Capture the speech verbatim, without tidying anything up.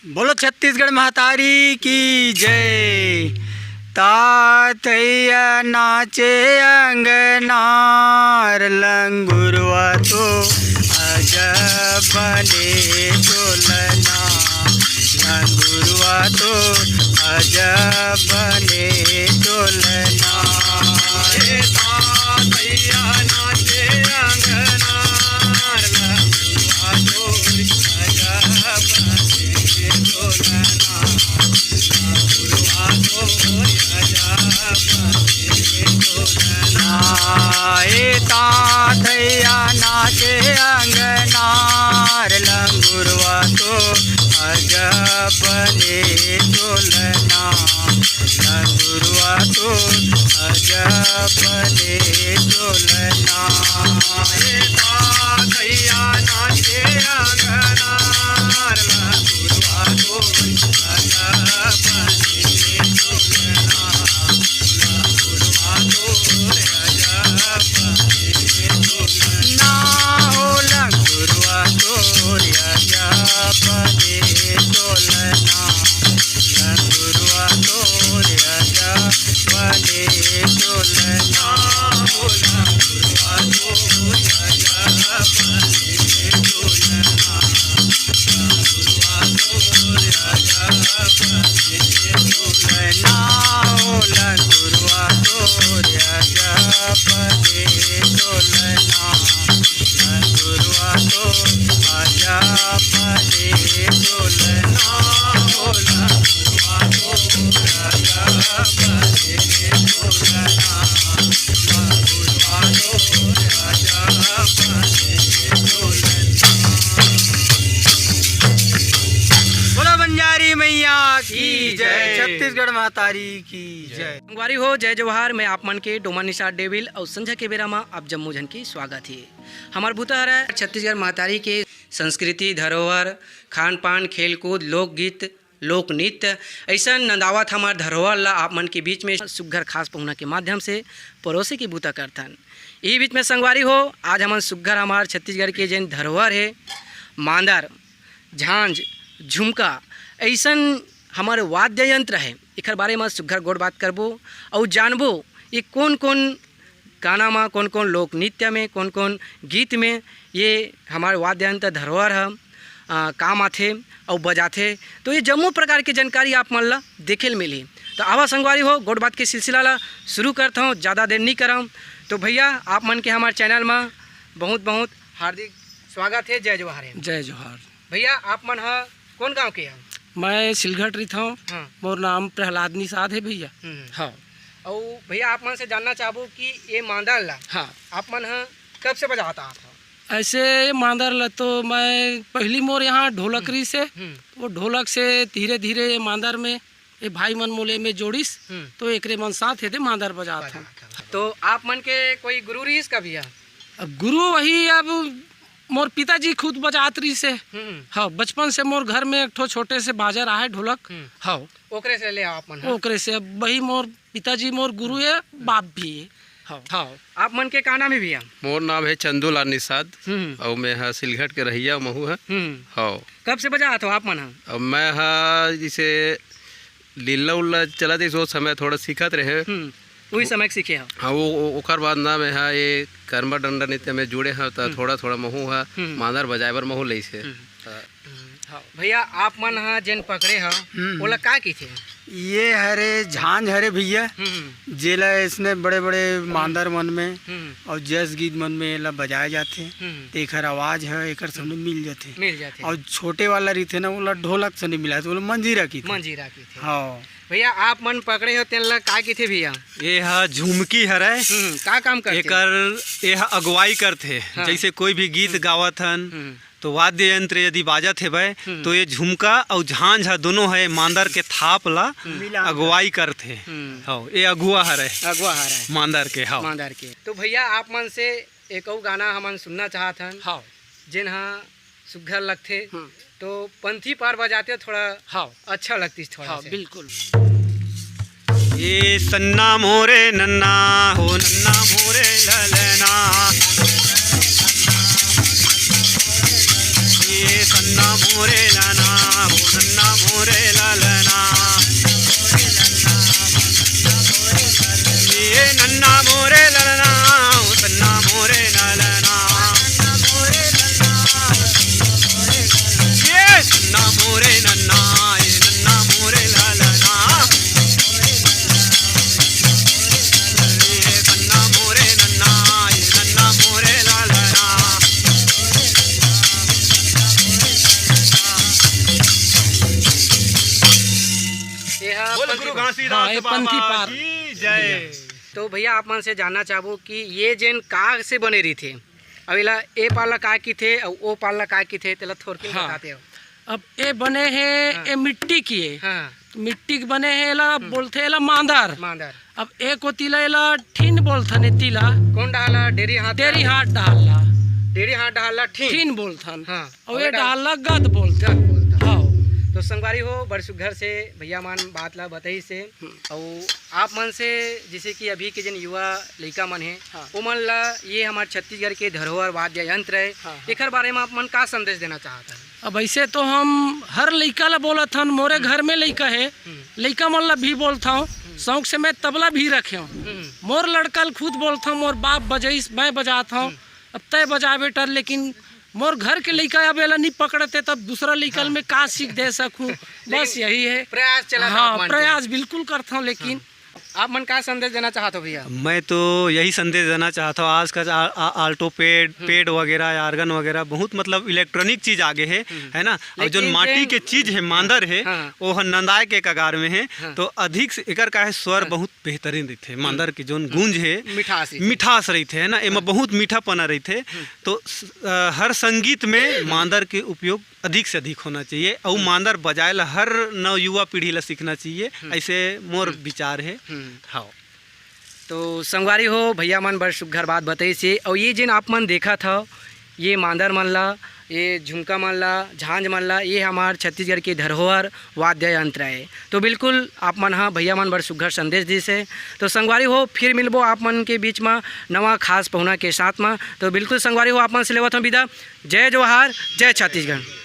बोलो छत्तीसगढ़ महतारी की जय। तातैया नाचे अंगनार, लंगुरवा तो अजब बने डोलना। लंगुरवा तो अजब बने डोलना। हे तातैया नाचे अंगनार, लंगुरवा तो अजब बने डोलना। लंगुरवा तो अजब बने डोलना। ए तातैया नाचे अंगनार, लंगुरवा तो अजब बने डोलना। लंगुरवा तो अजब बने डोलना। ए तातैया नाचे अंगनार, लंगुरवा तो अजब बने डोलना। बोलो बंजारी मैया की जय, छत्तीसगढ़ महतारी की जय। संगवारी हो, जय जोहार। मैं आप मन के डोमा निषाद डेविल अउ संझा के बेरा म आप जम्मो झन के स्वागत हे हमर बुता हरय छत्तीसगढ़ महतारी के संस्कृति, धरोहर, खान पान, खेलकूद, लोकगीत, लोक नृत्य, अइसन नंदावत हमर धरोहर ला आप मन के बीच में सुग्घर खास पहुना के माध्यम से परोसे के बुता करथन। इही बीच में संगवारी हो, आज हमन सुग्घर हमर छत्तीसगढ़ के जेन धरोहर हे, मांदर, झांझ, झुमका, अइसन हमर वाद्य यंत्र हे, एखर बारे म सुग्घर गोठ बात करबो अउ जानबो ये कोन-कोन गाना म, कोन-कोन लोक नृत्य में, कोन-कोन गीत में ये हमर वाद्य यंत्र धरोहर ह, अ, काम आथे अउ बजाथे। तो ये जम्मो प्रकार के जानकारी आप मन ल देखे ल मिलही। तो आवा संगवारी हो, गोठ बात के सिलसिला ला शुरू करत हौं, ज़्यादा देर नी करौं। तो भैया, आप मन के हमर चैनल म बहुत-बहुत हार्दिक स्वागत हे, जय जोहार हे। जय जोहार। भैया, आप मन ह कोन गांव के हव? मैं सिलघट रहिथौं। हाँ। मोर नाम प्रहलाद निषाद हे भैया। हम्म। हाँ। अउ भैया, आप मन से जानना चाहबो कि ये मांदर ला हाँ। आप मन ह कब से बजावत आत हव? ऐसे ये मांदर ला तो मैं पहली मोर यहाँ ढोलक हम्म। रहिस हे, हम्म। वो ढोलक से धीरे धीरे ये मांदर में ये भाई मन मोले में जोड़िस, हम्म। तो एकरे मन साथ ये दे मांदर बजात हन। बजात हन। तो आप मन के कोई गुरु रहिस का भैया? अब गुरु वही, अब मोर पिताजी खुद बजात रहिस हे। हम्म। हाँ, बचपन से मोर घर में एक ठो छोटे से बाजा आहे ढोलक। हम्म। हाँ। ओकरे से ले आप मन ह? ओकरे से, अब वही मोर पिताजी मोर गुरु हे, बाप भी हे। हाँ। हाँ। आप मन के का नाम हे भैया? मोर नाम हे चंदूलाल निषाद, हम्म। अउ मैं ह सिलघट के रहइया महू ह। हम्म। हाँ। कब से बजात हव आप मन ह? अब मैं ह जैसे लीला उल्ला चलत रहिस, ओ समय थोड़ा सीखत रहे। हम्म, उही समय के सीखे हव। हाँ, वो, वो, ओकर बाद ना मैं ह ये करमर डंडा नृत्य में जुड़े हव, त हम्म। थोड़ा-थोड़ा महू ह हम्म। मांदर बजाए बर महू लइस हे। हम्म। हाँ। हम्म, हाँ। भैया, आप मन ह जेन पकड़े हव, हम्म। ओला का कहिथे? ये हरे झांझ हरे भैया, हम्म। जेला इसने बड़े-बड़े मांदर मन में हम्म। अउ जस गीत मन में एला बजाए जाथे। हम्म। तेखर आवाज ह एकर सामने मिल जाथे। मिल जाथे। अउ छोटे वाला रहिथे ना, ओला ढोलक सने मिलाथे, ओला मंजीरा कहिथे। मंजीरा कहिथे। हाँ। भैया, आप मन पकड़े हो, तेन ला का कहिथे भैया? ये ह झुमकी हरय। हम्म, का काम करथे? एकर, ये ह अगुवाई करथे। हाँ। जैसे कोई भी गीत हम्म। गावत हन, हम्म। तो वाद्य यंत्र यदि बाजत हेबय, हम्म। तो ये झुमका अउ झांझ ह दोनों ह मांदर के थाप ला हम्म। अगुवाई करथे। हम्म। हव, ये अगुवा हरय। अगुवा हरय। मांदर के, हव। मांदर के। तो भैया, आप मन से एक अउ गाना हमन सुनना चाहत हन, हाँ। जेन ह सुग्घर लगथे, हम्म। तो पंथी पार बजाते थोड़ा हाँ। अच्छा लगतिस थोड़ा हाँ, से। बिल्कुल। ए सन्ना मोरे नन्ना हो नन्ना मोरे ललना, ए सन्ना मोरे नन्ना हो नन्ना गुरु घासीदास हाँ, ये पंथी बाबा पार। की जय। तो भैया, आप मन से जानना चाहबो कि ये जेन का से बने रहिथे, अब एला ए पार ला का किथे अउ ओ पार ला का किथे, तेला थोरकिन हाँ। बताते हो। अब ए बने हे, हाँ। ए मिट्टी के हे। हाँ। मिट्टी के बने हे, एला हम्म। बोलथे एला मांदर। मांदर। अब ए कोती ला एला ठीन बोलथन, एती ला। कौन डहार ला? डेरी हाथ डेरी ला? हाथ डहार ला। डेरी हाथ डहार ला ठीन। ठीन बोलथन। हाँ। अउ अउ ए ए डहार डहार ला गद बोलथन। गद बोलथन। हाँ। तो संगवारी हो, बड़ सुग्घर से भैया मन बात ला बताइस हे। हम्म। अउ आप मन से, जैसे कि अभी के जन युवा लइका मन हे, हाँ। ओमन ला ये हमार छत्तीसगढ़ के धरोहर वाद्य यंत्र हे, हाँ, हाँ। एकर बारे में आप मन का संदेश देना चाहत हन? अब ऐसे तो हम हर लइका ला बोलत हन, मोरे हम्म। घर में लइका हे, हम्म। लइका मन ला भी बोलथंव, हम्म। शौक से मैं तबला भी रखे हूँ। हम्म। मोर लड़का ल खुद बोलथंव, मोर बाप बजाइस, मैं बजात हूँ, हम्म। अब तय बजा बेटा, लेकिन मोर घर के लइका अब एला नहीं पकड़ते, तब दूसरा लइका ल हाँ। मैं का सीख दे सकूँ? लेकिन बस यही है। प्रयास चला था हाँ, आप मन के। प्रयास बिल्कुल करथंव, लेकिन हाँ। आप मन का संदेश देना चाहत हो भैया? मैं तो यही संदेश देना चाहत हूँ, आज का आ, आ, alto pad, हम्म। Pad वगैरह, organ वगैरह, बहुत मतलब electronic चीज आगे है, हम्म। है ना? और जो लेकिन माटी जेन के चीज है, मांदर है, हाँ। वो ह नंदाए के कगार में है, हाँ। तो अधिक से एकर का है, स्वर हाँ। बहुत बेहतरीन रहिथे। हम्म। मांदर के जोन हम्म। गूंज है, मिठास रहिथे। मिठास रहिथे, है ना? एमा हाँ। बहुत मीठापना रहिथे। हम्म। तो स-, अ, हर संगीत में मांदर के उपयोग अधिक से अधिक होना चाहिए, अउ हम्म। मांदर बजाए ला हर नव युवा पीढ़ी ला सीखना चाहिए। हम्म। ऐसे मोर हम्म। विचार है। हम्म। हाँ। तो संगवारी हो, भैया मन बड़ सुग्घर बात बताइस हे। अउ ये जेन आप मन देखत हव, ये मांदर मन ला, ये झुमका मन ला, झांझ मन ला, ये हमार छत्तीसगढ़ के धरोहर वाद्य यंत्र हे। तो बिल्कुल आप मन ह, भैया मन बड़ सुग्घर संदेश दिस हे। तो संगवारी हो, फिर मिलबो आप मन के बीच म नवा खास पहुना के साथ म। तो बिल्कुल संगवारी हो, आप मन से लेवत हूँ विदा। जय जोहार, जय छत्तीसगढ़।